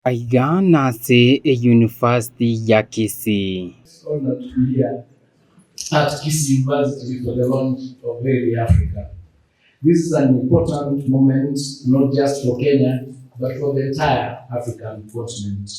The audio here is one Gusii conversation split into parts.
Aiga nase eyunifasiti ya Kisii. Honored to be here at Kisii University for the launch of Hailey Africa. This is an important moment not just for Kenya but for the entire African continent.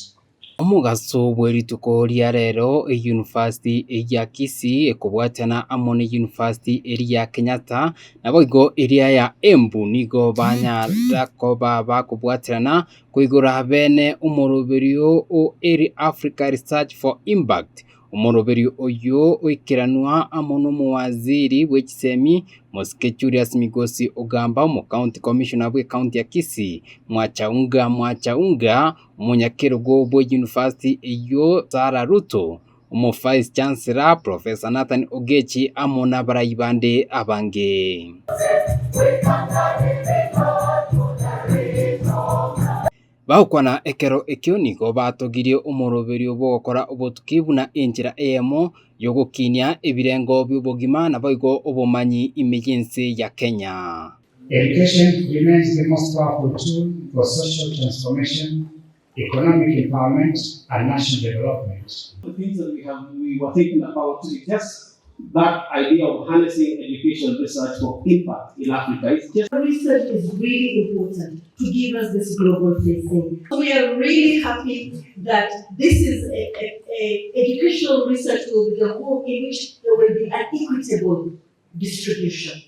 Omogaso bwe rituko ria rero eyunifasiti ya Kisii ekobwatana amo ne yunifasiti eria ya Kenyatta naboigo eria ya Embu nigo banyara koba bakobwaterana Koigora bene omoroberio o Early Africa Research for Impact, omoroberio oyio oikeranwa amo nomowaziri bwe chisemi Mosike Julius Migosi Ogamba, omocounty commissioner bwe county ya Kisii Mwachaunga Mwachaunga, omonyakerogo bwe university eyio Sarah Ruto, omo vice chancellor Professor Nathan Ogechi amo nabarai bande abange. Bagokwana ekero ekio nigo batogirie omoroberio bw'ogokora obotuki buna enchera eyemo y'ogokinia ebirengo bi'obogima naboigo obomanyi ime y'ense ya Kenya. Education remains the most powerful tool for social transformation economic empowerment and national development. The things that we have we were thinking about is just that idea of harnessing education research for impact in Africa. It's just Research is really important to give us this global facing. We are really happy that this is a, a, a educational research will be the home in which there will be an equitable distribution.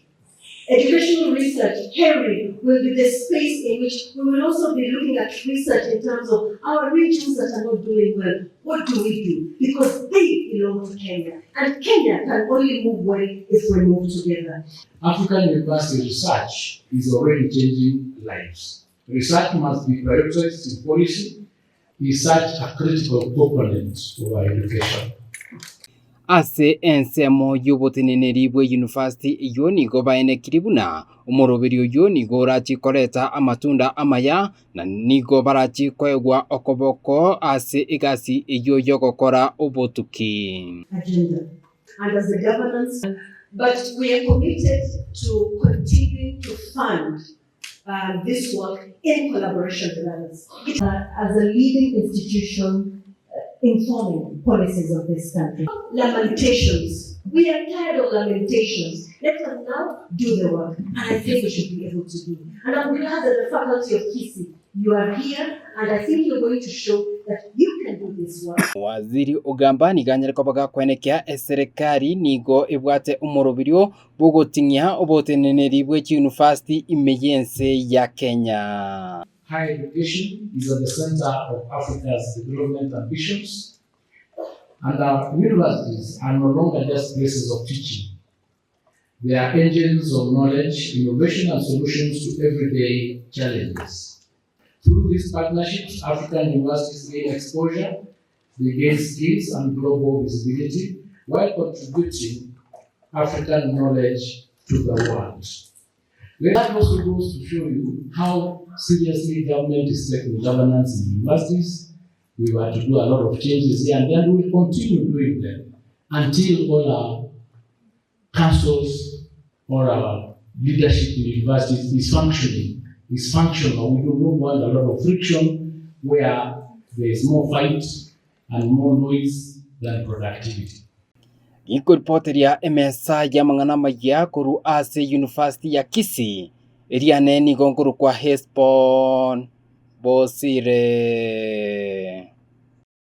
Educational research, HERI, will be the space in which we will also be looking at research in terms of our regions that are not doing well. What do we do? Because they belong to Kenya. And Kenya can only move well if we move together. African university research is already changing lives. Research must be prioritized in policy. Is such a critical component of our education. Ase ensemo y'oboteneneri bwe university eyio nigo baenekirie buna omoroberi oyio nigo orachie koreta amatunda amaya na nigo barachie koegwa okoboko ase egasi eyio y'ogokora obotuki. Agenda and as the governance but we are committed to continuing to fund um, this work in collaboration with others. Uh, as a leading institution uh, informing policies of this country. Lamentations. We are tired of lamentations. Let us now do the work. And I think we should be able to do. And I'm glad that the faculty of Kisii, you are here, and I think you're going to show that you can do this work. Waziri Ogamba nigo anyare koba gakwenekia eserekari nigo ebwate omoroberio bw'ogoting'ia oboteneneri bwe chiyunifasiti ime y'ense ya Kenya. Higher education is at the center of Africa's development ambitions, and our universities are no longer just places of teaching. They are engines of knowledge, innovation, and solutions to everyday challenges. Through these partnerships, African universities gain exposure, they gain skills and global visibility while contributing African knowledge to the world. That also goes to show you how seriously government is taking governance in universities. We were to do a lot of changes here, and then we'll continue doing them until all our councils or our leadership in universities is functioning, is functional. We do not want a lot of friction where there is more fight and more noise than productivity. Ginkoripoteria emesa y'amang'ana amaya korwa ase University ya Kisii, eriane nigo nkorokwa Hesbon Bosire.